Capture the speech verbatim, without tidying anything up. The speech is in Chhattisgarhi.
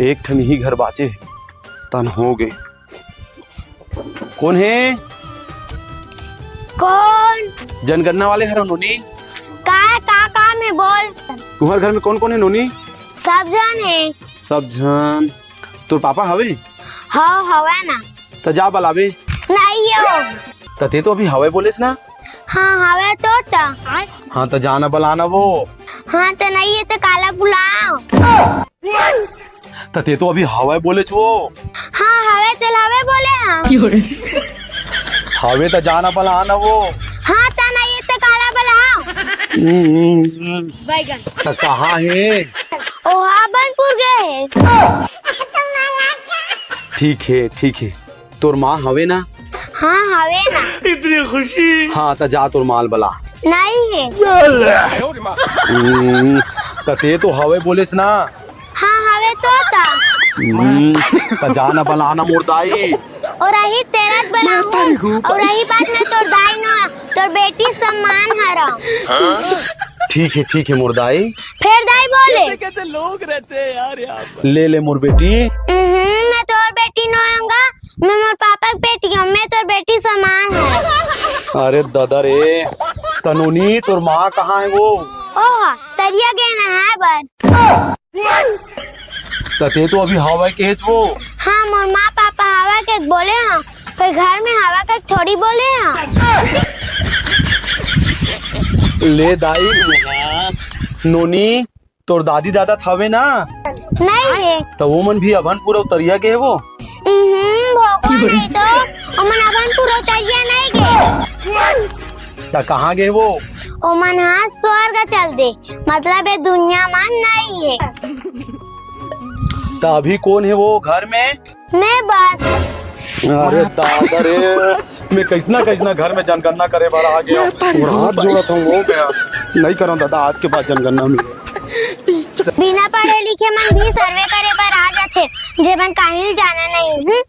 एक ठन ही घर बाचे हे, तन हो गे। कोन हे? कोन? जनगणना वाले हरव नोनी। का, का काम हे बोल? तुम्हर घर में कोन कोन हे नोनी? सब झन हे। सब झन। तोर पापा हवे? हाँ, हवे ना। त जा बलाबे। नहीं हे वो। त ते तो अभी हवे बोलेस ना? हाँ, हवे तो त। हाँ, त जाना बलाना वो। हाँ, त नहीं हे त काला बुलाओ? त ते तो अभी हवे बोलेच वो। हाँ, हवे तेला हवे बोले हाँ। हवे त जाना बलाना वो। हाँ, त नहीं हे त काला बलाओ? हम्म, त कहाँ हे? ओ अभनपुर गे हे। ठीक हे, ठीक हे। तोर माँ हवे ना? हाँ, हवे ना। इतनी खुशी। हाँ, त जा तोर माँ ल बला। नहीं हे। हम्म, त ते तो हवे बोलेस ना? हाँ, हवे तो त। हम्म, त जा ना बलाना मोर दाई। अउ रही तेला त बलाहूँ, अउ रही बात में तोर दाई ना, तोर बेटी समान हरव। ठीक हे, ठीक हे मोर दाई। फेर दाई बोले। कैसे कैसे लोग रहते हैं यार यहाँ पर। ले ले मोर बेटी। हम्म, मैं तोर बेटी नोहूँ गा, मैं मोर पापा के बेटी हूँ, मैं तोर बेटी समान हूँ। अरे दादा रे, त नोनी तोर माँ कहाँ हे वो? ओह, तरिया गे नहाए बर। त ते तो अभी हवे केहेच वो। हाँ, मोर माँ पापा हवे के बोले हाँ, पर घर में हवे के थोड़ी बोले हाँ। ले दाई, नोनी, तोर दादी दादा त हवे ना? नहीं हे। त वो मन भी अभनपुर अउ तरिया गे हे वो? हम्म, भोकवा नहीं तो, ओमन अभनपुर अउ तरिया नहीं गे। त कहाँ गे हे वो? ओमन हा स्वर्ग चल दे, मतलब ये दुनिया मा नहीं हे। त अभी कोन हे वो घर में? मैं बस। अरे दादा रे, मैं कइसना कइसना घर में जनगणना करे बर आ गेंव। मैं तोर हाथ जोड़त हंव, हो गया, नहीं करंव दादा, आज के बाद जनगणना में। बिना पढ़े लिखे मन भी सर्वे करे बर आ जाथे, जेमन काहीं ल जाने नहीं। हम्म?